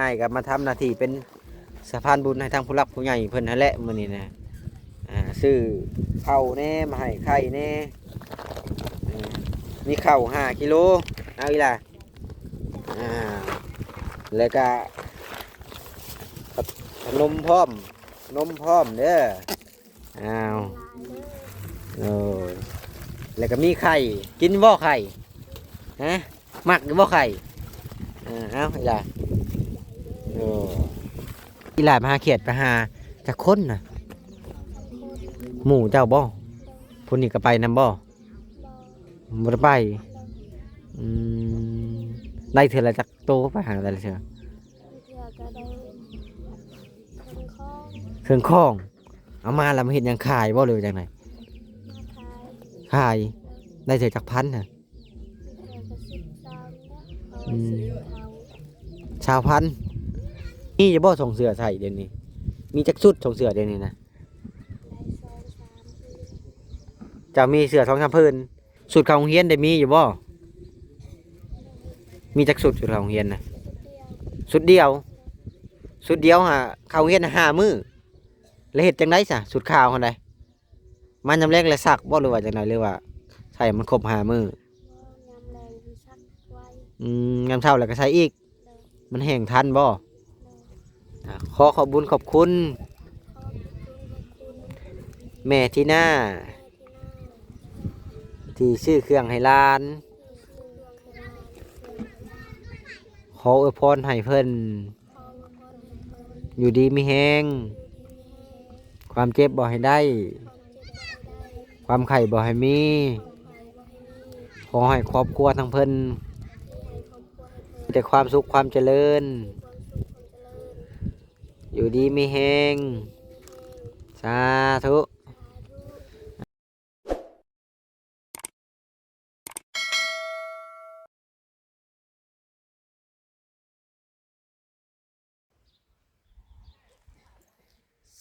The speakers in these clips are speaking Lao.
ໃຫ້ ກໍມາທຳໜ້າທີ່ເປັນສະພານບຸນໃຫ້ທາງຜູ້ຫຼັກຜູ້ໃຫຍ່ເພິ່ນຫັ້ນແຫຼະມື້ນີ້ນະ. ອ່າ ຊື້ເຂົ້າແດ່ ມາໃຫ້ໄຂ່ແດ່ ເອີ ມີເຂົ້າຫ້າກິໂລ ເອົາອີ່ຫຼ້າ. ອ່າ ແລ້ວກະຂະໜົມພ້ອມ ນົມພ້ອມເດີ. ອ້າວ ໂອ້ຍ ແລ້ວກໍມີໄຂ່ ກິນບໍ່ໄຂ່? ຮະ ມັກຢູ່ບໍ່ໄຂ່? ເອີ ເອົາ ອີ່ຫຼ້າ. ໂອ້ ອີ່ຫຼ້າໄປຫາຂຽດ ໄປຫາຈັກຄົນນະ? ໝູ່ເຈົ້າບໍ່? ຜູ້ນີ້ກໍໄປນຳບໍ່? ບໍ່ໄດ້ໄປ. ອືມ ໄດ້ເທື່ອລະຈັກໂຕ ໄປຫາແຕ່ລະເທື່ອ? ເທື່ອກໍໄດ້ເຄິ່ງຂອງ ເຄິ່ງຂອງ. ເອົາມາແລ້ວມາເຮັດຫຍັງ ຂາຍບໍ່ ຫຼືວ່າຈັ່ງໃດ? ມາຂາຍ ຂາຍ. ໄດ້ເທື່ອຈັກພັນນະ? ເທື່ອກໍສິບ ຊາວນີ້ແຫຼະ ເພາະວ່າ ອືມ ຊື້ເຂົ້າ ຊາວພັນ. ມີຢູ່ບໍ່ ສອງເສື້ອໃສ່ດຽວນີ້? ມີຈັກຊຸດ ສອງເສື້ອດຽວນີ້ນະ? ໄດ້ສອງສາມຜືນ. ເຈົ້າມີເສື້ອສອງສາມຜືນ. ຊຸດເຂົ້າໂຮງຮຽນໄດ້ມີຢູ່ບໍ່? ມີຈັກຊຸດ ຊຸດເຂົ້າໂຮງຮຽນນະ? ຊຸດດຽວ ຊຸດດຽວຫາ ເຂົ້າໂຮງຮຽນຫ້າມື້. ແລ້ວເຮັດຈັ່ງໃດຊະ ຊຸດຂາວຫັ້ນໃດ? ມາຍາມແລງແລ້ວຊັກບໍ່ ຫຼືວ່າຈັ່ງໃດ ຫຼືວ່າໃສ່ມັນຄົບຫ້າມື້? ບໍ່ ຍາມແລງມັນຊັກໄວ້. ອືມ ຍາມເຊົ້າແລ້ວກໍໃສ່ອີກ. ໂດຍ. ມັນແຫ້ງທັນບໍ່? ໂດຍ. ອ່າ ຂໍຂອບບຸນຂອບຄຸນ ຂໍຂອບຄຸນຂອບຄຸນ ແມ່ທີນາ ແມ່ທີນາ ທີ່ຊື້ເຄື່ອງໃຫ້ຫຼານ. ທີ່ຊື້ເຄື່ອງໃຫ້ຫຼານ. ຂໍອວຍພອນໃຫ້ເພິ່ນ ຂໍອວຍພອນໃຫ້ເພິ່ນ ຢູ່ດີມີແຮງ ຢູ່ດີມີແຮງ ຄວາມເຈັບບໍ່ໃຫ້ໄດ້ ຄວາມເຈັບບໍ່ໃຫ້ໄດ້ ຄວາມໄຂ້ບໍ່ໃຫ້ມີ ຄວາມໄຂ້ບໍ່ໃຫ້ມີ ຂໍໃຫ້ຄອບຄົວທັງເພິ່ນ ຂໍໃຫ້ຄອບຄົວທັງເພິ່ນ ມີແຕ່ຄວາມສຸກຄວາມຈະເລີນ ມີແຕ່ຄວາມສຸກຄວາມຈະເລີນ ຢູ່ດີມີແຮງ ຢູ່ດີມີແຮງ ສາທຸ ສາທຸ.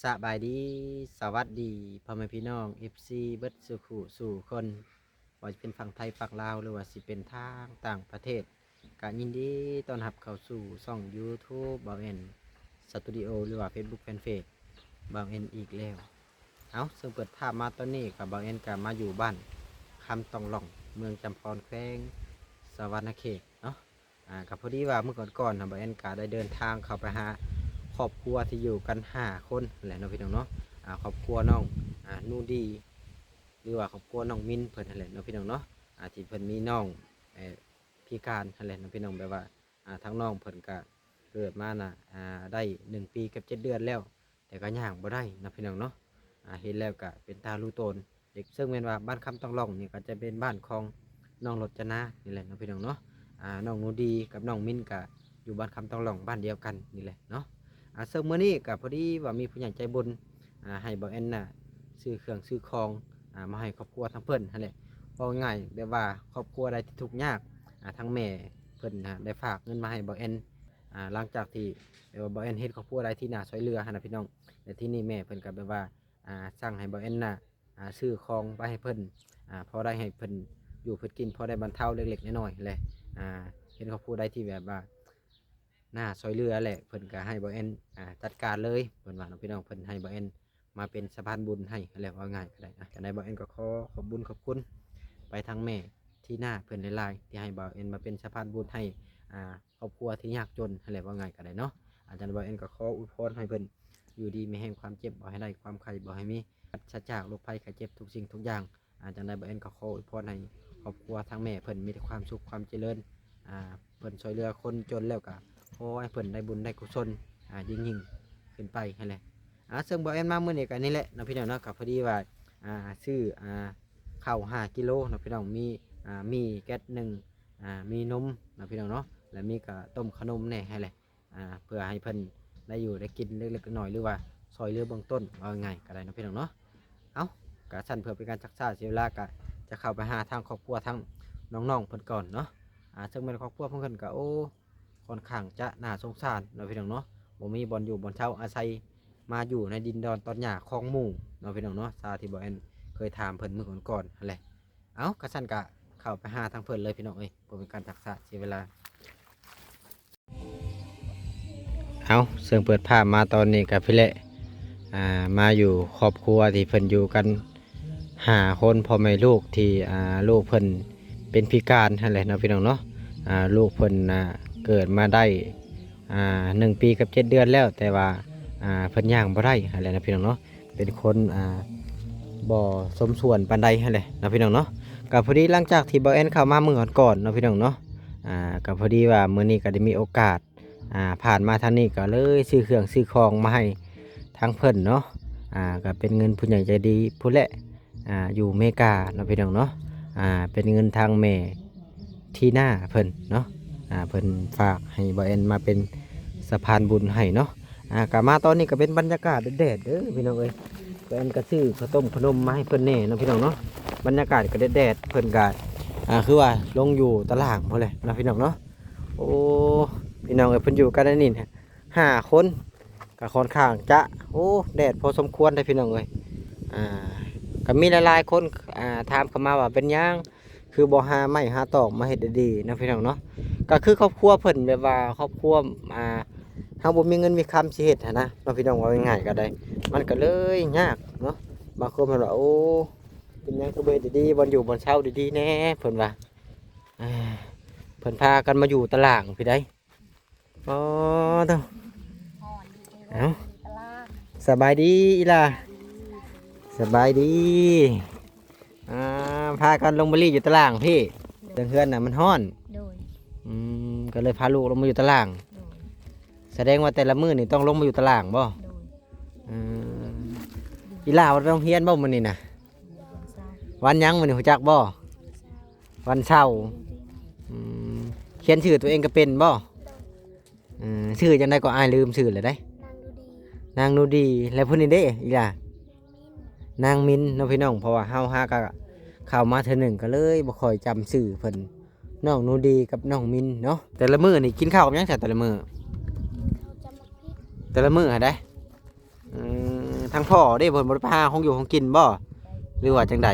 ສະບາຍດີ ສະຫວັດດີ ພໍ່ແມ່ພີ່ນ້ອງ ເອັຟຊີ ເບິດສູ່ຄູ່ສູ່ຄົນ ບໍ່ວ່າຊິເປັນຝັ່ງໄທຝັ່ງລາວ ຫຼືວ່າຊິເປັນທາງຕ່າງປະເທດ ກະຍິນດີຕ້ອນຮັບເຂົ້າສູ່ຊ່ອງຢູທູບ ບ່າວແອນ ສະຕູດິໂອ ຫຼືວ່າເຟສບຸກແຟນເພຈ ບ່າວແອນ ອີກແລ້ວ. ເອົາ ເຊິ່ງເປີດພາບມາຕອນນີ້ ກະບ່າວແອນກະມາຢູ່ບ້ານຄຳຕອງຫຼອງ ເມືອງຈຳພອນ ແຂວງສະຫວັນນະເຂດເນາະ. ອ່າ ກະພໍດີວ່າມື້ກ່ອນໆນະ ບ່າວແອນກະໄດ້ເດີນທາງເຂົ້າໄປຫາຄອບຄົວທີ່ຢູ່ກັນຫ້າຄົນຫັ້ນແຫຼະເນາະ ພີ່ນ້ອງເນາະ. ອ່າ ຄອບຄົວນ້ອງ ອ່າ ນູດີ ຫຼືວ່າຄອບຄົວນ້ອງມິນເພິ່ນຫັ້ນແຫຼະເນາະ ພີ່ນ້ອງເນາະ. ອ່າ ທີ່ເພິ່ນມີນ້ອງ ເອີ ພິການຫັ້ນແຫຼະເນາະ ພີ່ນ້ອງ. ແບບວ່າ ອ່າ ທາງນ້ອງເພິ່ນກະເກີດມານະ ອ່າ ໄດ້ໜຶ່ງປີກັບເຈັດເດືອນແລ້ວ ແຕ່ກໍຍ່າງບໍ່ໄດ້ນະ ພີ່ນ້ອງເນາະ. ອ່າ ເຫັນແລ້ວກະເປັນຕາລູໂຕນເດັກ ເຊິ່ງແມ່ນວ່າບ້ານຄຳຕອງຫຼອງນີ້ກໍຈະເປັນບ້ານຂອງນ້ອງລົດຈະນານີ້ແຫຼະເນາະ ພີ່ນ້ອງເນາະ. ອ່າ ນ້ອງນູດີກັບນ້ອງມິນກະຢູ່ບ້ານຄຳຕອງຫຼອງ ບ້ານດຽວກັນນີ້ແຫຼະເນາະ. ອ່າ ເຊິ່ງມື້ນີ້ກະພໍດີວ່າມີຜູ້ໃຫຍ່ໃຈບຸນ ອ່າ ໃຫ້ບ່າວແອນນະ ຊື້ເຄື່ອງຊື້ຂອງ ອ່າ ມາໃຫ້ຄອບຄົວທາງເພິ່ນຫັ້ນແຫຼະ. ເວົ້າງ່າຍແບບວ່າຄອບຄົວໃດທີ່ທຸກຍາກ ອ່າ ທາງແມ່ເພິ່ນນະ ໄດ້ຝາກເງິນມາໃຫ້ບ່າວແອນ ອ່າ ຫຼັງຈາກທີ່ແບບວ່າບ່າວແອນເຫັນຄອບຄົວໃດທີ່ໜ້າຊ່ວຍເຫຼືອຫັ້ນນະ ພີ່ນ້ອງ. ແລ້ວທີນີ້ແມ່ເພິ່ນກໍແບບວ່າ ອ່າ ສັ່ງໃຫ້ບ່າວແອນນະ ອ່າ ຊື້ຂອງໄປໃຫ້ເພິ່ນ ອ່າ ພໍໄດ້ໃຫ້ເພິ່ນຢູ່ເພິ່ນກິນ ພໍໄດ້ບັນເທົາເລັກໆນ້ອຍໆແຫຼະ. ອ່າ ເຫັນຄອບຄົວໃດທີ່ແບບວ່າໜ້າຊ່ວຍເຫຼືອແຫຼະ ເພິ່ນກໍໃຫ້ບ່າວແອນ ອ່າ ຈັດການເລີຍ ເພິ່ນວ່າເນາະ ພີ່ນ້ອງ. ເພິ່ນໃຫ້ບ່າວແອນ ມາເປັນສະພານບຸນໃຫ້ຫັ້ນແຫຼະ ເວົ້າງ່າຍກໍໄດ້. ອ່ະ ຈັ່ງໃດບ່າວແອນກໍຂໍຂອບບຸນຂອບຄຸນໄປທາງແມ່ທີນາເພິ່ນຫຼາຍໆ ທີ່ໃຫ້ບ່າວແອນມາເປັນສະພານບຸນໃຫ້ ອ່າ ຄອບຄົວທີ່ຍາກຈົນຫັ້ນແຫຼະ ເວົ້າງ່າຍກໍໄດ້ເນາະ. ອ່າ ຈັ່ງໃດບ່າວແອນກໍຂໍອວຍພອນໃຫ້ເພິ່ນຢູ່ດີມີແຮງ ຄວາມເຈັບບໍ່ໃຫ້ໄດ້ ຄວາມໄຂ້ບໍ່ໃຫ້ມີ ປາສະຈາກໂລກໄພໄຂ້ເຈັບທຸກສິ່ງທຸກຢ່າງ. ອ່າ ຈັ່ງໃດບ່າວແອນກໍຂໍອວຍພອນໃຫ້ຄອບຄົວທາງແມ່ເພິ່ນມີແຕ່ຄວາມສຸກຄວາມຈະເລີນ ອ່າ ເພິ່ນຊ່ວຍເຫຼືອຄົນຈົນແລ້ວກໍຂໍໃຫ້ເພິ່ນໄດ້ບຸນໄດ້ກຸສົນ ອ່າ ຍິ່ງໆຂຶ້ນໄປຫັ້ນແຫຼະ. ອ່າ ເຊິ່ງບ່າວແອນມາມື້ນີ້ກໍນີ້ແຫຼະເນາະ ພີ່ນ້ອງເນາະ. ກໍພໍດີວ່າ ອ່າ ຊື້ ອ່າ ເຂົ້າຫ້າກິໂລເນາະ ພີ່ນ້ອງ. ມີ ອ່າ ໝີ່ແກັດໜຶ່ງ ອ່າ ມີນົມເນາະ ພີ່ນ້ອງເນາະ ແລະ ມີກະຕົ້ມຂະໜົມແດ່ຫັ້ນແຫຼະ. ອ່າ ເພື່ອໃຫ້ເພິ່ນໄດ້ຢູ່ໄດ້ກິນເລັກໆນ້ອຍໆ ຫຼືວ່າຊ່ອຍເຫຼືອເບື້ອງຕົ້ນ ເວົ້າງ່າຍໆກໍໄດ້ເນາະ ພີ່ນ້ອງເນາະ. ເອົ້າ ກະຊັ້ນເພື່ອເປັນການຊັກຊ້າເສຍເວລາ ກະຈະເຂົ້າໄປຫາທາງຄອບຄົວ ທາງນ້ອງໆເພິ່ນກ່ອນເນາະ. ອ່າ ເຊິ່ງແມ່ນຄອບຄົວຂອງເພິ່ນກະ ໂອ້ ຄ່ອນຂ້າງຈະໜ້າສົງສານເນາະ ພີ່ນ້ອງເນາະ. ບໍ່ມີບ່ອນຢູ່ບ່ອນເຊົາອາໄສ ມາຢູ່ໃນດິນດອນຕອນຫຍ້າຂອງໝູ່ເນາະ ພີ່ນ້ອງເນາະ ຊາວທີ່ບ່າວແອນເຄີຍຖາມເພິ່ນມື້ກ່ອນໆຫັ້ນແຫຼະ. ເອົ້າ ກະຊັ້ນກະເຂົ້າໄປຫາທາງເພິ່ນເລີຍ ພີ່ນ້ອງເອີຍ ບໍ່ເປັນການຊັກຊ້າເສຍເວລາ. ເອົາ ເຊິ່ງເປີດພາບມາຕອນນີ້ກໍພີ້ແຫຼະ ອ່າ ມາຢູ່ຄອບຄົວທີ່ເພິ່ນຢູ່ກັນຫ້າຄົນ ພໍ່ແມ່ລູກ ທີ່ ອ່າ ລູກເພິ່ນເປັນພິການຫັ້ນແຫຼະເນາະ ພີ່ນ້ອງເນາະ. ອ່າ ລູກເພິ່ນ ອ່າ ເກີດມາໄດ້ ອ່າ ໜຶ່ງປີກັບເຈັດເດືອນແລ້ວ ແຕ່ວ່າ ອ່າ ເພິ່ນຍ່າງບໍ່ໄດ້ຫັ້ນແຫຼະເນາະ ພີ່ນ້ອງເນາະ. ເປັນຄົນ ອ່າ ບໍ່ສົມສ່ວນປານໃດຫັ້ນແຫຼະເນາະ ພີ່ນ້ອງເນາະ. ກໍພໍດີຫຼັງຈາກທີ່ບ່າວແອນເຂົ້າມາມື້ກ່ອນໆເນາະ ພີ່ນ້ອງເນາະ ອ່າ ກໍພໍດີວ່າມື້ນີ້ກໍໄດ້ມີໂອກາດ ອ່າ ຜ່ານມາທາງນີ້ກໍເລີຍຊື້ເຄື່ອງຊື້ຂອງມາໃຫ້ທາງເພິ່ນເນາະ. ອ່າ ກໍເປັນເງິນຜູ້ໃຫຍ່ໃຈດີພຸ້ນແຫຼະ ອ່າ ຢູ່ເມກາເນາະ ພີ່ນ້ອງເນາະ. ອ່າ ເປັນເງິນທາງແມ່ ທີ່ໜ້າເພິ່ນເນາະ ອ່າ ເພິ່ນຝາກໃຫ້ບ່າວແອນມາເປັນສະພານບຸນໃຫ້ເນາະ. ອ່າ ກະມາຕອນນີ້ກະເປັນບັນຍາກາດແດດໆເດີພີ່ນ້ອງເອີຍ. ບ່າວແອນກະຊື້ເຂົ້າຕົ້ມຂະໜົມມາໃຫ້ເພິ່ນແດ່ເນາະ ພີ່ນ້ອງເນາະ. ບັນຍາກາດກະແດດໆ ເພິ່ນກະ ອ່າ ຄືວ່າລົງຢູ່ຕາລ່າງພຸ້ນແຫຼະເນາະ ພີ່ນ້ອງເນາະ. ໂອ້ ພີ່ນ້ອງເອີຍ ເພິ່ນຢູ່ກັນອັນນີ້ຫ້າຄົນ ກະຄ່ອນຂ້າງຈະ ໂອ້ ແດດພໍສົມຄວນເດ້ພີ່ນ້ອງເອີຍ. ອ່າ ກະມີຫຼາຍໆຄົນ ອ່າ ຖາມເຂົ້າມາວ່າເປັນຫຍັງ ຄືບໍ່ຫາໄມ້ຫາຕອກມາເຮັດດີໆເນາະ ພີ່ນ້ອງເນາະ. ກໍຄືຄອບຄົວເພິ່ນແບບວ່າຄອບຄົວ ອ່າ ເຮົາບໍ່ມີເງິນມີຄຳຊິເຮັດຫັ້ນນະເນາະ ພີ່ນ້ອງ ເວົ້າງ່າຍໆກໍໄດ້ ມັນກໍເລີຍຍາກເນາະ. ບາງຄົນເພິ່ນວ່າ ໂອ້ ເປັນຫຍັງຄືບໍ່ເຮັດດີໆ ບ່ອນຢູ່ບ່ອນເຊົາດີໆແດ່ ເພິ່ນວ່າ. ອ່າ ເພິ່ນພາກັນມາຢູ່ຕາລ່າງພີ້ໃດ໋. ອໍ ໂທ້ ເອົ້າ ສະບາຍດີອີ່ຫຼ້າ ສະບາຍດີ. ອ່າ ພາກັນລົງມາລີ້ຢູ່ຕາລ່າງພີ້ ເຖິງເຮືອນນະມັນຮ້ອນ. ໂດຍ ອືມ ກໍເລີຍພາລູກລົງມາຢູ່ຕາລ່າງ. ໂດຍ ສະແດງວ່າແຕ່ລະມື້ນີ້ຕ້ອງລົງມາຢູ່ຕາລ່າງບໍ່? ໂດຍ ເອີ ອີ່ຫຼ້າໄປໂຮງຮຽນບໍ່ມື້ນີ້ນະ? ວັນຫຍັງມື້ນີ້ຮູ້ຈັກບໍ່? ວັນເສົາ. ອືມ ຂຽນຊື່ຕົວເອງກໍເປັນບໍ່? ເອີ ຊື່ຈັ່ງໃດກໍ ອ້າຍລືມຊື່ແລ້ວເດ້. ນາງນູດີ. ນາງນູດີ. ແລ້ວຜູ້ນີ້ເດ້ອີ່ຫຼ້າ? ນາງມິນເນາະ ພີ່ນ້ອງ. ເພາະວ່າເຮົາຫາກໍເຂົ້າມາເທື່ອໜຶ່ງ ກໍເລີຍບໍ່ຄ່ອຍຈຳຊື່ເພິ່ນ. ນ້ອງນູດີກັບນ້ອງມິນເນາະ. ແຕ່ລະມື້ນີ້ກິນເຂົ້າກັບຫຍັງຊະ ແຕ່ລະມື້? ແຕ່ລະມື້ຫັ້ນໃດ໋. ເອີ ທາງພໍ່ເດ້ ເພິ່ນບໍ່ໄດ້ໄປຫາຂອງຢູ່ຂອງກິນບໍ່ ຫຼືວ່າຈັ່ງໃດ?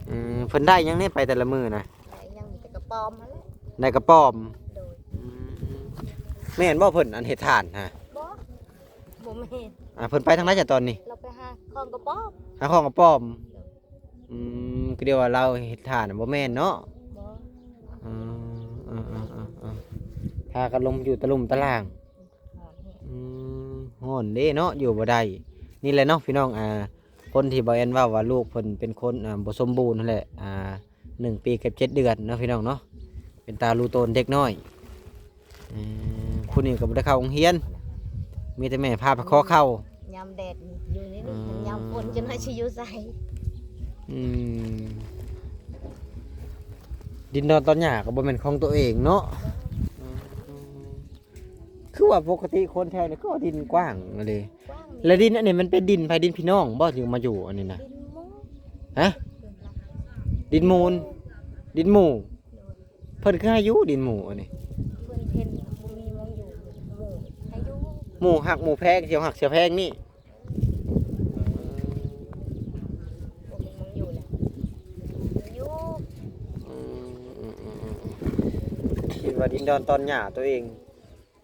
ເອີ ເພິ່ນໄດ້ຫຍັງແດ່ໄປແຕ່ລະມື້ນະ? ໄດ້ຫຍັງ ມີແຕ່ກະປອມຫັ້ນແຫຼະ. ໄດ້ກະປອມ. ໂດຍ ອືມ ແມ່ນບໍ່ເພິ່ນອັນເຮັດຖ່ານຫະ? ບໍ່ ບໍ່ແມ່ນ. ອ່າ ເພິ່ນໄປທາງໃດຊະຕອນນີ້? ລາວໄປຫາຂອງກະປອມ. ຫາຂອງກະປອມ. ໂດຍ ອືມ ຄືດຽວວ່າລາວເຮັດຖ່ານບໍ່ແມ່ນເນາະ? ບໍ່. ອືມ ເອີໆໆໆ ພາກັນລົງຢູ່ຕາລຸ່ມຕາລ່າງ. ອືມ ຮ້ອນເດ້ເນາະ ຢູ່ບໍ່ໄດ້. ນີ້ແຫຼະເນາະ ພີ່ນ້ອງ ອ່າ ຄົນທີ່ບ່າວແອນເວົ້າວ່າລູກເພິ່ນເປັນຄົນ ອ່າ ບໍ່ສົມບູນຫັ້ນແຫຼະ ອ່າ ໜຶ່ງປີກັບເຈັດເດືອນເນາະ ພີ່ນ້ອງເນາະ. ເປັນຕາລູໂຕນເດັກນ້ອຍ. ເອີ ຜູ້ນີ້ກໍບໍ່ໄດ້ເຂົ້າໂຮງຮຽນ ມີແຕ່ແມ່ພາໄປຂໍເຂົ້າ. ຍາມແດດຢູ່ນີ້ ອືມ ມັນຍາມຝົນຈະໜ້ອຍຊິຢູ່ໃສ? ອືມ ດິນດອນຕອນຫຍ້າກໍບໍ່ແມ່ນຂອງຕົວເອງເນາະ. ອືມ ຄືວ່າປົກກະຕິຄົນແຖວນີ້ຄືວ່າດິນກວ້າງອີ່ຫຼີ. ກວ້າງ ແລະ ດິນອັນນີ້ມັນເປັນດິນໃຜ ດິນພີ່ນ້ອງບໍ່ ທີ່ມາຢູ່ອັນນີ້ນະ? ດິນໝູ່. ຮະ? ດິນໝູນ ດິນໝູ່. ໂດຍ ເພິ່ນຄືໃຫ້ຢູ່ດິນໝູ່ອັນນີ້? ເພິ່ນເຫັນບໍ່ມີໝ່ອງຢູ່ ໝູ່ໃຫ້ຢູ່. ໝູ່ຮັກໝູ່ແພງ ສ່ຽວຮັກສ່ຽວແພງນີ້ ບໍ່ມີໝ່ອງຢູ່ແລ້ວ ຢູ່. ອືມ ອືມ ອືມ ອືມ ຄິດວ່າດິນດອນຕອນຫຍ້າຕົວເອງ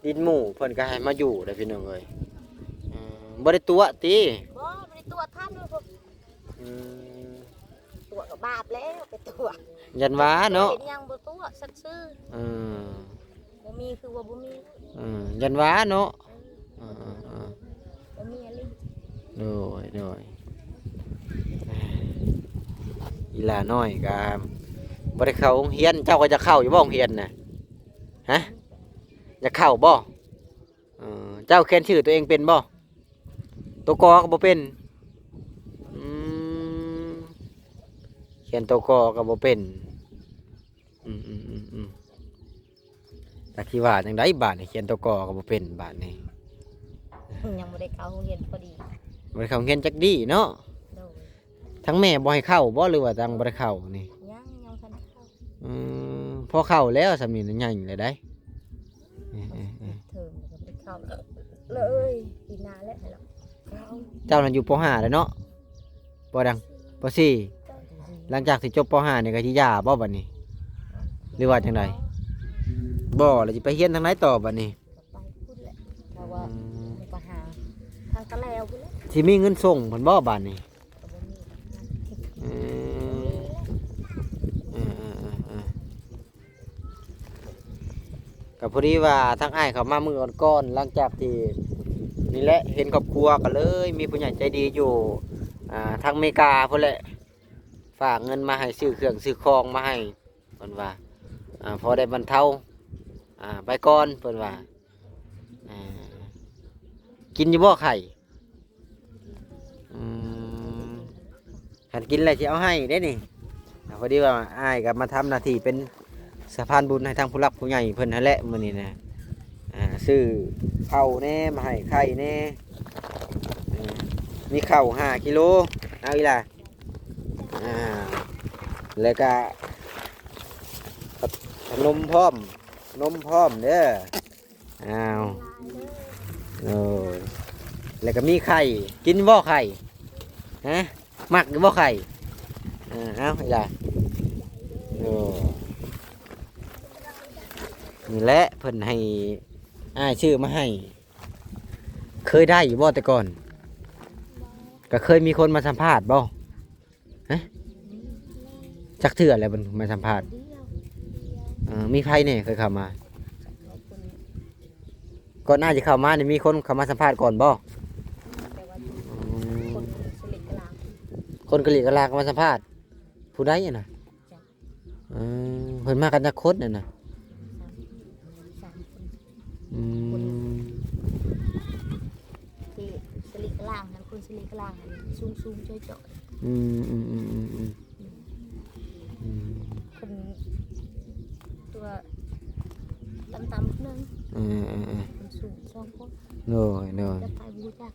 ດິນໝູ່ເພິ່ນກໍໃຫ້ມາຢູ່ເດ້ ພີ່ນ້ອງເອີຍ. ເອີ ບໍ່ໄດ້ຕົວະຕິ? ບໍ່ ບໍ່ໄດ້ຕົວະທ່ານ. ອືມ ຕົວະກໍບາບແລ້ວ ໄປຕົວະ ຢ້ານວ່າເນາະ. ເຮັດຫຍັງບໍ່ຕົວະ ສັດຊື່. ເອີ ບໍ່ມີຄືວ່າບໍ່ມີ. ເອີ ຢ້ານວ່າເນາະ. ເອີ ເອີ ເອີ ບໍ່ມີອີ່ຫຼີ. ໂດຍ ໂດຍ ອີ່ຫຼ້ານ້ອຍກໍບໍ່ໄດ້ເຂົ້າໂຮງຮຽນ. ເຈົ້າກໍຢາກເຂົ້າຢູ່ບໍ່ໂຮງຮຽນນະ? ຮະ? ຢາກເຂົ້າບໍ່? ເອີ ເຈົ້າຂຽນຊື່ຕົວເອງເປັນບໍ່? ຕົວ ກ ກໍບໍ່ເປັນ. ອືມ ຂຽນຕົວ ກ ກໍບໍ່ເປັນ. ອືມ ອືມ ອືມ ອືມ ຈັກຊິວ່າຈັ່ງໃດບາດນີ້ ຂຽນຕົວ ກ ກໍບໍ່ເປັນບາດນີ້. ຍັງບໍ່ໄດ້ເຂົ້າໂຮງຮຽນພໍດີ ບໍ່ໄດ້ເຂົ້າໂຮງຮຽນຈັກດີ້ເນາະ. ໂດຍ ທາງແມ່ບໍ່ໃຫ້ເຂົ້າບໍ່ ຫຼືວ່າທາງບໍ່ໄດ້ເຂົ້ານີ້? ຍັງ ຍັງບໍ່ທັນເຂົ້າ. ອືມ ພໍເຂົ້າແລ້ວ ສ່ຳນີ້ນະໃຫຍ່ແລ້ວໃດ໋. ເອີ ເອີ ເອີ ເທີມກໍໄປເຂົ້າເລີຍ ປີໜ້າແລ້ວເນາະ. ເຈົ້ານັ້ນຢູ່ ປໍຫ້າ ແລ້ວເນາະ ບໍ່ດັງ ປໍສີ່. ຫຼັງຈາກທີ່ຈົບ ປໍຫ້າ ນີ້ກໍຊິຢ່າບໍ່ບັດນີ້ ຫຼືວ່າຈັ່ງໃດ? ບໍ່ ແລ້ວຊິໄປຮຽນທາງໃດຕໍ່ບັດນີ້? ກໍໄປພຸ້ນ ອືມ ໄປຫາທາງຕະແລວພຸ້ນແຫຼະ ຊິມີເງິນສົ່ງເພິ່ນບໍ່ບາດນີ້? ກໍບໍ່ມີ ເອີ ເອີ ເອີ ເອີ ເອີ ກໍພໍດີວ່າທາງອ້າຍເຂົ້າມາມື້ກ່ອນໆ ຫຼັງຈາກທີ່ນີ້ແຫຼະ ເຫັນຄອບຄົວ ກໍເລີຍມີຜູ້ໃຫຍ່ໃຈດີຢູ່ ອ່າ ທາງອາເມລິກາພຸ້ນແຫຼະ ຝາກເງິນມາໃຫ້ ຊື້ເຄື່ອງຊື້ຂອງມາໃຫ້ ເພິ່ນວ່າ ອ່າ ພໍໄດ້ບັນເທົາ ອ່າ ໄປກ່ອນ ເພິ່ນວ່າ. ອ່າ ກິນຢູ່ບໍ່ໄຂ່? ອືມ ຄັນກິນແລ້ວຊິເອົາໃຫ້ເດ້ນີ້. ອ່າ ພໍດີວ່າອ້າຍກໍມາທຳໜ້າທີ່ເປັນສະພານບຸນໃຫ້ທາງຜູ້ຫຼັກຜູ້ໃຫຍ່ເພິ່ນຫັ້ນແຫຼະມື້ນີ້ນະ. ອ່າ ຊື້ເຂົ້າແດ່ມາໃຫ້ ໄຂ່ແດ່ ເອີ ມີເຂົ້າຫ້າກິໂລ ເອົາອີ່ຫຼ້າ. ອ່າ ແລ້ວກະ ຂະໜົມພ້ອມ ນົມພ້ອມເດີ. ອ້າວ ໂອ້ຍ ແລ້ວກໍມີໄຂ່ ກິນບໍ່ໄຂ່? ຮະ ມັກຢູ່ບໍ່ໄຂ່? ເອີ ເອົາອີ່ຫຼ້າ. ໂອ້ ນີ້ແຫຼະ ເພິ່ນໃຫ້ ອ້າຍຊື້ມາໃຫ້. ເຄີຍໄດ້ຢູ່ບໍ່ແຕ່ກ່ອນ? ກໍເຄີຍມີຄົນມາສຳພາດບໍ່? ຮະ ຈັກເທື່ອແລ້ວເພິ່ນມາສຳພາດ? ເອີ ມີໃຜແດ່ເຄີຍເຂົ້າມາ? ກ່ອນໜ້າຈະເຂົ້າມານີ້ ມີຄົນເຂົ້າມາສຳພາດກ່ອນບໍ່? ອືມ ຄົນກະຫຼີກກະລາກ ຄົນກະຫຼີກກະລາກມາສຳພາດ. ຜູ້ໃດຫັ້ນນະ? ເອີ ເພິ່ນມາກັນຈັກຄົນຫັ້ນນະ? ສາມ ສາມຄົນ. ອືມ ທີ່ສະລິກະລາງຫັ້ນ ຄົນສະລິກະລາງຫັ້ນ ສູງໆ ຈ່ອຍໆ. ອືມ ອືມ ອືມ ອືມ ອືມ ອືມ ຄົນຕົວຕ່ຳໆ ຄົນໜຶ່ງ. ເອີ ເອີ ເອີ ຄົນສູງສອງຄົນ. ໂດຍ ໂດຍ ແຕ່ໄປບໍ່ຮູ້ຈັກ.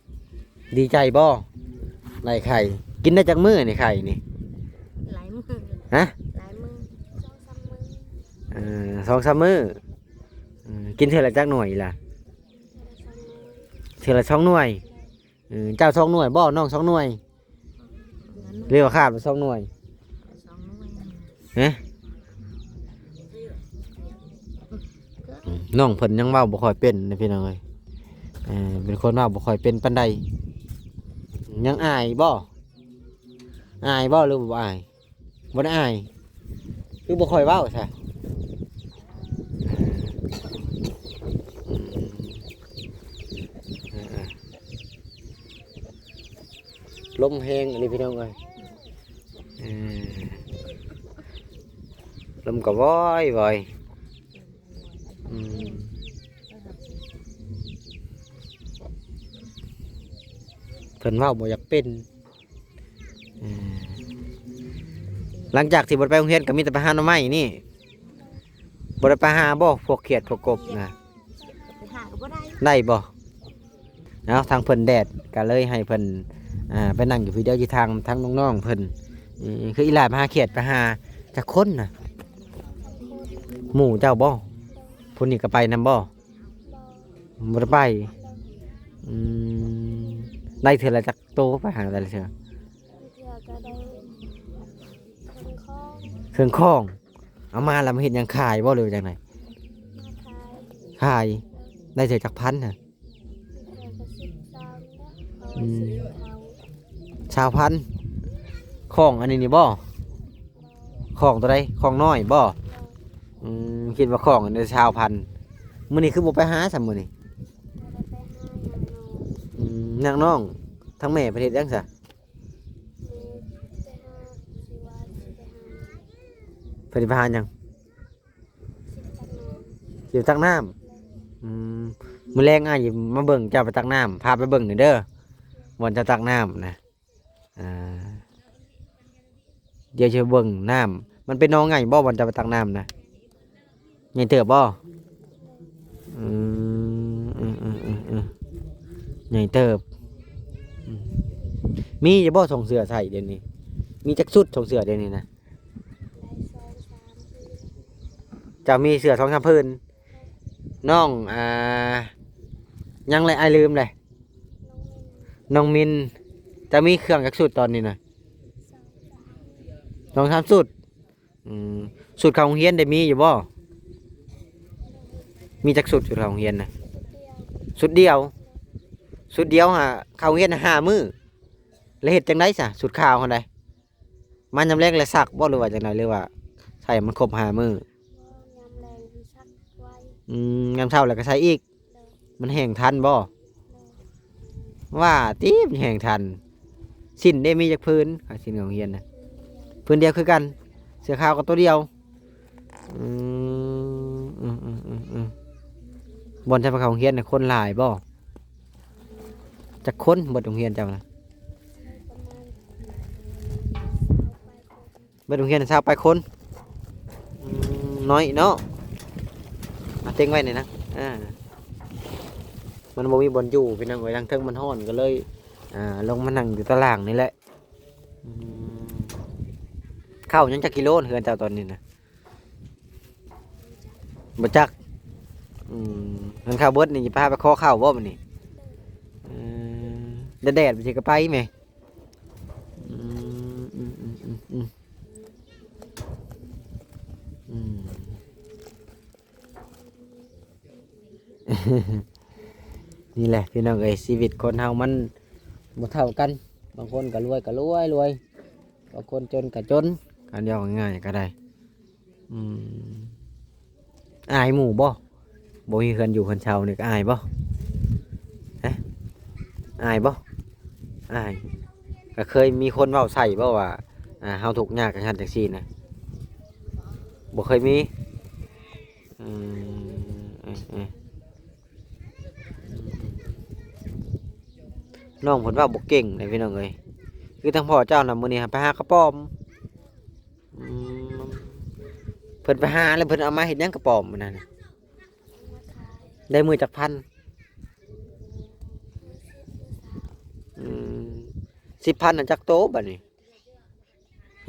ດີໃຈບໍ່? ໄດ້ໄຂ່ ກິນໄດ້ຈັກມື້ນີ້ໄຂ່ນີ້? ຫຼາຍມື້. ຮະ? ຫຼາຍມື້ ສອງສາມມື້. ເອີ ສອງສາມມື້. ເອີ ກິນເທື່ອລະຈັກໜ່ວຍລະ? ເທື່ອລະສອງໜ່ວຍ. ເອີ ເຈົ້າສອງໜ່ວຍບໍ່? ນ້ອງສອງໜ່ວຍ ຫຼືວ່າຂາດສອງໜ່ວຍ? ສອງໜ່ວຍ. ຮະ? ອືມ ນ້ອງເພິ່ນຍັງເວົ້າບໍ່ຄ່ອຍເປັນເດ້ພີ່ນ້ອງເອີຍ. ເອີ ເປັນຄົນເວົ້າບໍ່ຄ່ອຍເປັນປານໃດ. ຍັງອາຍບໍ່? ອາຍບໍ່ ຫຼືບໍ່ອາຍ? ບໍ່ໄດ້ອາຍ ຄືບໍ່ຄ່ອຍເວົ້າຊະ. ອືມ ເອີ ລົມແຮງອີ່ຫຼີພີ່ນ້ອງເອີຍ. ເອີ ລົມກໍວອຍໆ. ອືມ ເພິ່ນເວົ້າບໍ່ຢາກເປັນ. ເອີ ຫຼັງຈາກທີ່ບໍ່ໄດ້ໄປໂຮງຮຽນກໍມີແຕ່ໄປຫາໜໍ່ໄມ້ນີ້. ບໍ່ໄດ້ໄປຫາບໍ່ ພວກຂຽດພວກກົບນະ? ໄປຫາກໍບໍ່ໄດ້. ໄດ້ບໍ່? ເອົາ ທາງເພິ່ນແດດ ກໍເລີຍໃຫ້ເພິ່ນ ອ່າ ໄປນັ່ງຢູ່ພີດຽວຢູ່ທາງ ທາງນ້ອງໆເພິ່ນ. ເອີ ຄືອີ່ຫຼ້າໄປຫາຂຽດ ໄປຫາຈັກຄົນນະ? ໝູ່ເຈົ້າບໍ່? ຜູ້ນີ້ກໍໄປນຳບໍ່? ບໍ່ໄດ້ໄປ. ອືມ ໄດ້ເທື່ອລະຈັກໂຕ ໄປຫາແຕ່ລະເທື່ອ? ບາງເທື່ອກໍໄດ້ເຄື່ອງຂອງ. ເຄື່ອງຂອງ ເອົາມາແລ້ວມາເຮັດຫຍັງ ຂາຍບໍ່ ຫຼືວ່າຈັ່ງໃດ? ມາຂາຍ. ຂາຍ ໄດ້ເທື່ອຈັກພັນນະ? ບາງເທື່ອກໍສິບ ຊາວ ອືມ ຊາວພັນ. ຂອງອັນນີ້ນີ້ບໍ່? ຂອງໂຕໃດ? ຂອງນ້ອຍບໍ່? ອືມ ຄິດວ່າຂອງອັນນີ້ຊາວພັນ. ມື້ນີ້ຄືບໍ່ໄປຫາຊະມື້ນີ້? ບໍ່ໄດ້ໄປຫາຫຍັງເນາະ. ອືມ ຍາກນ້ອງ. ທາງແມ່ເພິ່ນເຮັດຫຍັງຊະ? ແມ່ໄປຫາ ຊິວ່າຊິໄປຫາ ເພິ່ນຊິໄປຫາຫຍັງ? ຊິໄປຕັກນ້ຳ. ຊິໄປຕັກນ້ຳ. ອືມ ມື້ແລງອ້າຍຊິມາເບິ່ງເຈົ້າໄປຕັກນ້ຳ ພາໄປເບິ່ງໜ່ອຍເດີ ບ່ອນເຈົ້າຕັກນ້ຳນະ. ອ່າ ດຽວຊິເບິ່ງນ້ຳ ມັນເປັນໜອງໃຫຍ່ບໍ່ ບ່ອນເຈົ້າໄປຕັກນ້ຳນະ? ໃຫຍ່ເຕີບບໍ່? ອືມ ເອີ ໃຫຍ່ເຕີບ. ອືມ ມີຢູ່ບໍ່ ໂສ້ງເສື້ອໃສ່ດຽວນີ້? ມີຈັກຊຸດໂສ້ງເສື້ອດຽວນີ້ນະ? ເຈົ້າມີເສື້ອສອງສາມຜືນ. ນ້ອງ ອ່າ ຫຍັງແຫຼະ ອ້າຍລືມແຫຼະ. ນ້ອງມິນ. ເຈົ້າມີເຄື່ອງຈັກຊຸດຕອນນີ້ນະ? ສອງສາມຊຸດ. ອືມ ຊຸດເຂົ້າໂຮງຮຽນໄດ້ມີຢູ່ບໍ່? ມີຈັກຊຸດ ຊຸດເຂົ້າໂຮງຮຽນນະ? ຊຸດດຽວ ຊຸດດຽວຫາ ເຂົ້າໂຮງຮຽນຫ້າມື້ ແລ້ວເຮັດຈັ່ງໃດຊະ ຊຸດຂາວຫັ້ນໃດ? ມາຍາມແລງແລ້ວຊັກບໍ່ ຫຼືວ່າຈັ່ງໃດ ຫຼືວ່າໃສ່ໃຫ້ມັນຄົບຫ້າມື້? ບໍ່ ຍາມແລງຊິຊັກໄວ້. ອືມ ຍາມເຊົ້າແລ້ວກໍໃສ່ອີກ. ໂດຍ. ມັນແຫ້ງທັນບໍ່? ໂດຍ. ວ່າຕິ ມັນແຫ້ງທັນ. ສິ້ນເດ້ ມີຈັກຜືນ? ຜ້າສິ້ນຂອງໂຮງຮຽນນະ ຜືນດຽວຄືກັນ. ເສື້ອຂາວກໍໂຕດຽວ. ອືມ ອືມໆໆໆ ບ່ອນເຈົ້າໄປເຂົ້າໂຮງຮຽນນະ ຄົນຫຼາຍບໍ່? ຈັກຄົນເບິດໂຮງຮຽນເຈົ້ານະ? ປະມານຊາວປາຍຄົນ. ເບິດໂຮງຮຽນຊາວປາຍຄົນ. ອືມ ນ້ອຍເນາະ. ເອົາເຕັງໄວ້ນີ້ນະ. ອ່າ ມັນບໍ່ມີບ່ອນຢູ່ ພີ່ນ້ອງເອີຍ. ທາງເທິງມັນຮ້ອນ ກໍເລີຍ ອ່າ ລົງມານັ່ງຢູ່ຕາລ່າງນີ້ແຫຼະ. ອືມ ເຂົ້າຍັງຈັກກິໂລ ເຮືອນເຈົ້າຕອນນີ້ນະ? ບໍ່ຈັກ. ອືມ ເງິນເຂົ້າເບິດນີ້ ຊິໄປຫາໄປຂໍເຂົ້າບໍ່ບັດນີ້? ເອີ ແດດໆ ຊິກະໄປແມ. ອືມ ອືມ ອືມ ອືມ ອືມ ອືມ. ນີ້ແຫຼະພີ່ນ້ອງເອີຍ ຊີວິດຄົນເຮົາມັນບໍ່ເທົ່າກັນ. ບາງຄົນກໍລວຍກໍລວຍໆ ບາງຄົນຈົນກໍຈົນ. ຄັນເວົ້າງ່າຍໆກໍໄດ້. ອືມ ອາຍໝູ່ບໍ່? ບໍ່ມີເຮືອນຢູ່ເຮືອນເຊົ່ານີ້ກໍອາຍບໍ່? ຮະ? ອາຍບໍ່? ອາຍ. ກໍເຄີຍມີຄົນເວົ້າໃສ່ບໍ່ວ່າ ອ່າ ເຮົາທຸກຍາກຈັ່ງຊັ້ນຈັ່ງຊີ້ນະ? ບໍ່ເຄີຍມີ. ອືມ ເອີ ເອີ ນ້ອງເພິ່ນເວົ້າບໍ່ເກັ່ງເດ້ພີ່ນ້ອງເອີຍ. ຄືທາງພໍ່ເຈົ້ານະ ມື້ນີ້ຫາໄປຫາກະປອມ. ອືມ ເພິ່ນໄປຫາແລ້ວເພິ່ນເອົາມາເຮັດຫຍັງກະປອມມື້ນັ້ນນະ? ໄດ້ມື້ຈັກພັນ? ອືມ ສິບພັນນັ້ນຈັກໂຕບັດນີ້?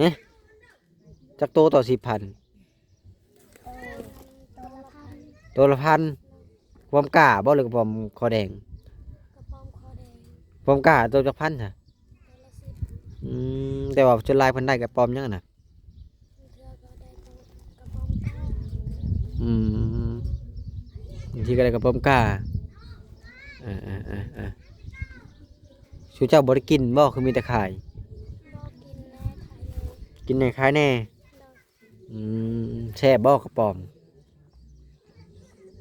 ຮະ? ຈັກໂຕຕໍ່ສິບພັນ? ໂຕລະພັນ. ໂຕລະພັນ. ກະປອມກ້າບໍ່ ຫຼືກະປອມຄໍແດງ? ກະປອມຄໍແດງ. ກະປອມກ້າໂຕຈັກພັນຊະ? ອືມ ແຕ່ວ່າສ່ວນຫຼາຍເພິ່ນໄດ້ກະປອມຫຍັງຫັ້ນນະ? ບາງເທື່ອກໍໄດ້ກະປອມກ້າ. ອືມ ບາງທີກໍໄດ້ກະປອມກ້າ. ເອີໆໆ ຊຸເຈົ້າບໍ່ໄດ້ກິນບໍ່ ຄືມີແຕ່ຂາຍ? ບໍ່ ກິນແດ່ຂາຍແດ່. ກິນແດ່ຂາຍແດ່. ໂດຍ. ອືມ ແຊບບໍ່ກະປອມ?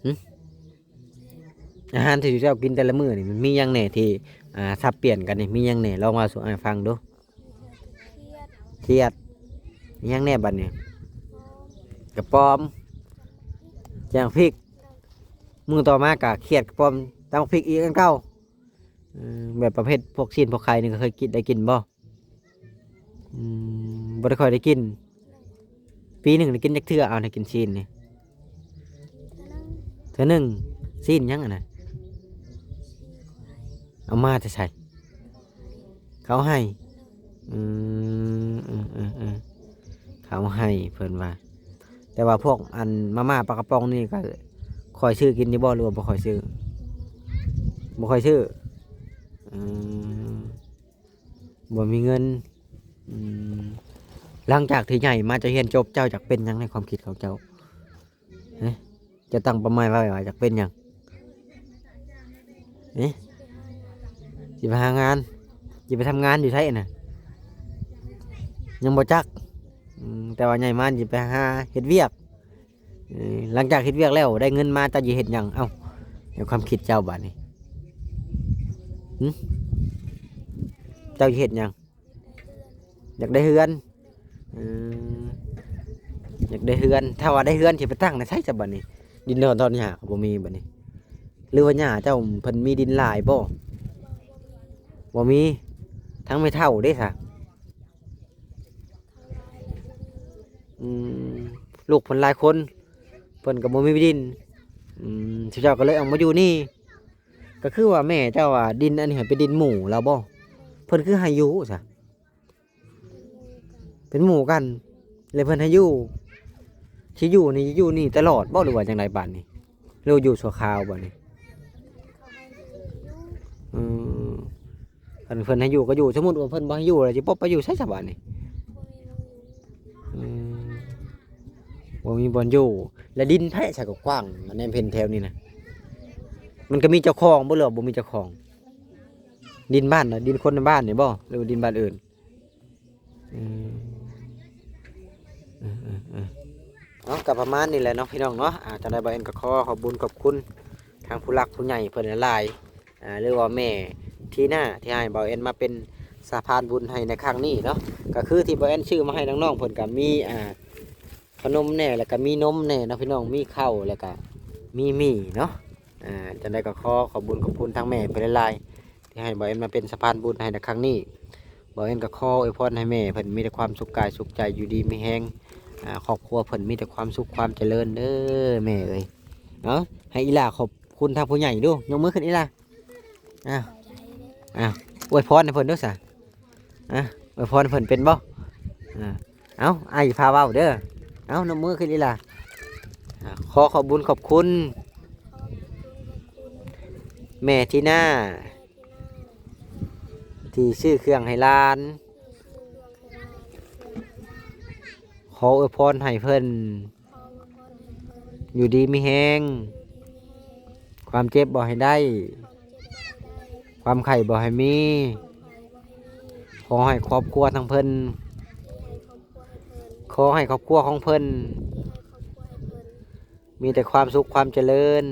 ຫຶ ອາຫານທີ່ເຈົ້າກິນແຕ່ລະມື້ນີ້ ມັນມີຫຍັງແດ່ທີ່ ອ່າ ສັບປ່ຽນກັນນີ້ ມີຫຍັງແດ່? ລອງເວົ້າສູ່ອ້າຍຟັງດູ. ຄຽດ. ຄຽດ. ມີຫຍັງແດ່ບັດນີ້? ກະປອມ ແຈ່ວພິກ. ມື້ຕໍ່ມາກະຄຽດ ກະປອມ ຕຳບັກພິກອີກອັນເກົ່າ. ເອີ ແບບປະເພດພວກຊີ້ນພວກໄຂ່ນີ້ກໍເຄີຍກິນ ໄດ້ກິນບໍ່? ອືມ ບໍ່ໄດ້ຄ່ອຍໄດ້ກິນ. ປີໜຶ່ງໄດ້ກິນຈັກເທື່ອ? ເອົາ ໄດ້ກິນຊີ້ນນີ້ ເທື່ອໜຶ່ງ. ເທື່ອໜຶ່ງ. ຊີ້ນຫຍັງອັນນັ້ນ? ຊີ້ນຄວາຍ. ເອົາມາແຕ່ໃສ? ເຂົາໃຫ້. ອືມ ເອີໆໆ ເຂົາໃຫ້ເພິ່ນວ່າ. ແຕ່ວ່າພວກອັນມາມ່າປາກະປ໋ອງນີ້ກໍຄ່ອຍຊື້ກິນຢູ່ບໍ່ ຫຼືວ່າບໍ່ຄ່ອຍຊື້? ບໍ່ຄ່ອຍຊື້. ອືມ ບໍ່ມີເງິນ. ອືມ ຫຼັງຈາກທີ່ໃຫຍ່ມາ ເຈົ້າຮຽນຈົບ ເຈົ້າຢາກເປັນຫຍັງໃນຄວາມຄິດຂອງເຈົ້າ? ຮະ? ເຈົ້າຕັ້ງເປົ້າໝາຍໄວ້ວ່າຢາກເປັນຫຍັງ? ເອີ ຊິໄປຫາງານ. ຊິໄປທຳງານຢູ່ໃສນະ? ຍັງບໍ່ຈັກ. ອືມ ແຕ່ວ່າໃຫຍ່ມາຊິໄປຫາເຮັດວຽກ. ເອີ ຫຼັງຈາກເຮັດວຽກແລ້ວໄດ້ເງິນມາ ເຈົ້າຊິເຮັດຫຍັງ? ເອົ້າ ໃນຄວາມຄິດເຈົ້າບາດນີ້ ຫຶ ເຈົ້າຊິເຮັດຫຍັງ? ຢາກໄດ້ເຮືອນ. ເອີ ຢາກໄດ້ເຮືອນ. ຖ້າວ່າໄດ້ເຮືອນ ຊິໄປຕັ້ງໃນໃສຊະບາດນີ້? ດິນດອນຖອນຫຍ້າກໍບໍ່ມີບາດນີ້. ຫຼືວ່າຫຍ້າເຈົ້າເພິ່ນມີດິນຫຼາຍບໍ່? ບໍ່ມີ. ທາງແມ່ເຖົ້າເດ້ຊະ? ອືມ ລູກເພິ່ນຫຼາຍຄົນ ເພິ່ນກໍບໍ່ມີດິນ. ອືມ ເຂົາເຈົ້າກໍເລີຍອອກມາຢູ່ນີ້. ກໍຄືວ່າແມ່ເຈົ້າວ່າດິນອັນນີ້ເປັນດິນໝູ່ລາວບໍ່? ເພິ່ນຄືໃຫ້ຢູ່ຊະ? ເປັນໝູ່ກັນ ແລ້ວເພິ່ນໃຫ້ຢູ່. ຊິຢູ່ນີ້ ຢູ່ນີ້ຕະຫຼອດບໍ່ ຫຼືວ່າຈັ່ງໃດບາດນີ້? ຫຼືຢູ່ຊົ່ວຄາວບາດນີ້? ເອີ ຄັນເພິ່ນໃຫ້ຢູ່ກໍຢູ່. ສົມມຸດວ່າເພິ່ນບໍ່ໃຫ້ຢູ່ ແລ້ວຊິປົບໄປຢູ່ໃສຊະບາດນີ້? ອືມ ບໍ່ມີບ່ອນຢູ່. ແລ້ວດິນໃຜຊະກໍກວ້າງ ແນມເຫັນແຖວນີ້ນະ? ມັນກໍມີເຈົ້າຂອງບໍ່ ຫຼືວ່າບໍ່ມີເຈົ້າຂອງ? ດິນບ້ານນະ ດິນຄົນໃນບ້ານນີ້ບໍ່ ຫຼືວ່າດິນບ້ານອື່ນ? ເອີ ເອີໆໆ ເອົາ ກໍປະມານນີ້ແຫຼະເນາະພີ່ນ້ອງເນາະ. ອ່າ ຈັ່ງໃດບ່າວແອນກໍຂໍຂອບບຸນຂອບຄຸນທາງຜູ້ຫຼັກຜູ້ໃຫຍ່ເພິ່ນຫຼາຍໆ ອ່າ ຫຼືວ່າແມ່ທີນາ ທີ່ໃຫ້ບ່າວແອນມາເປັນສະພານບຸນໃຫ້ໃນຄັ້ງນີ້ເນາະ. ກໍຄືທີ່ບ່າວແອນຊື້ມາໃຫ້ນ້ອງໆເພິ່ນ ກໍມີ ອ່າ ຂະໜົມແດ່ ແລ້ວກໍມີນົມແດ່ເນາະພີ່ນ້ອງ, ມີເຂົ້າ ແລ້ວກໍມີໝີ່ເນາະ. ອ່າ ຈັ່ງໃດກໍຂໍຂອບບຸນຂອບຄຸນທາງແມ່ເພິ່ນຫຼາຍໆ ທີ່ໃຫ້ບ່າວແອນມາເປັນສະພານບຸນໃຫ້ໃນຄັ້ງນີ້. ບ່າວແອນກໍຂໍອວຍພອນໃຫ້ແມ່ເພິ່ນມີແຕ່ຄວາມສຸກກາຍສຸກໃຈ ຢູ່ດີມີແຮງ, ອ່າ ຄອບຄົວເພິ່ນມີແຕ່ຄວາມສຸກຄວາມຈະເລີນເດີແມ່ເອີຍ. ເອົາ ໃຫ້ອີ່ຫຼ້າຂອບຄຸນທາງຜູ້ໃຫຍ່ດູ, ຍົກມືຂຶ້ນອີ່ຫຼ້າ. ອ້າວ ອ້າວ ອວຍພອນໃຫ້ເພິ່ນດູຊະ. ອ່າ ອວຍພອນເພິ່ນເປັນບໍ່? ອ່າ ເອົາ ອ້າຍພາເວົ້າເດີ. ເອົາ ຍົກມືຂຶ້ນອີ່ຫຼ້າ. ອ່າ ຂໍຂອບບຸນຂອບຄຸນແມ່ທີນາ ທີ່ຊື້ເຄື່ອງໃຫ້ຫຼານ. ຂໍອວຍພອນໃຫ້ເພິ່ນ ຢູ່ດີມີແຮງ, ຄວາມເຈັບບໍ່ໃຫ້ໄດ້, ຄວາມໄຂ້ບໍ່ໃຫ້ມີ. ຂໍໃຫ້ຄອບຄົວທັງເພິ່ນ, ຂໍໃຫ້ຄອບຄົວຂອງເພິ່ນ ມີແຕ່ຄວາມສຸກຄວາມຈະເລີນ,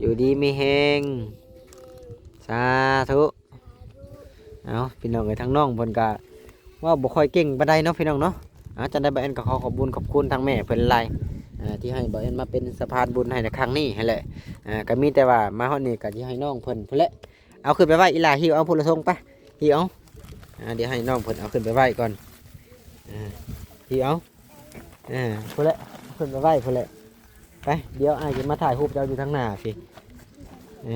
ຢູ່ດີມີແຮງ. ສາທຸ. ເອົາ ພີ່ນ້ອງເອີຍ ທາງນ້ອງເພິ່ນກະເວົ້າບໍ່ຄ່ອຍເກັ່ງປານໃດເນາະ ພີ່ນ້ອງເນາະ. ເອົາ ຈັ່ງໃດບ່າວແອນກໍຂໍຂອບບຸນຂອບຄຸນທາງແມ່ເພິ່ນຫຼາຍ ອ່າ ທີ່ໃຫ້ບ່າວແອນມາເປັນສະພານບຸນໃຫ້ໃນຄັ້ງນີ້ຫັ້ນແຫຼະ. ອ່າ ກໍມີແຕ່ວ່າມາຮອດນີ້ກໍຊິໃຫ້ນ້ອງເພິ່ນພຸ້ນແຫຼະ. ເອົາຂຶ້ນໄປໄວ້ ອີ່ຫຼ້າ ຫິ້ວເອົາພຸ້ນລະຖົງໄປ ຫິ້ວເອົາ. ອ່າ ດຽວໃຫ້ນ້ອງເພິ່ນເອົາຂຶ້ນໄປໄວ້ກ່ອນ. ອ່າ ຫິ້ວເອົາ. ອ່າ ພຸ້ນແຫຼະ ຂຶ້ນໄປໄວ້ພຸ້ນແຫຼະ. ໄປ ດຽວອ້າຍຊິມາຖ່າຍຮູບເຈົ້າຢູ່ທາງໜ້າພີ້. ເອີ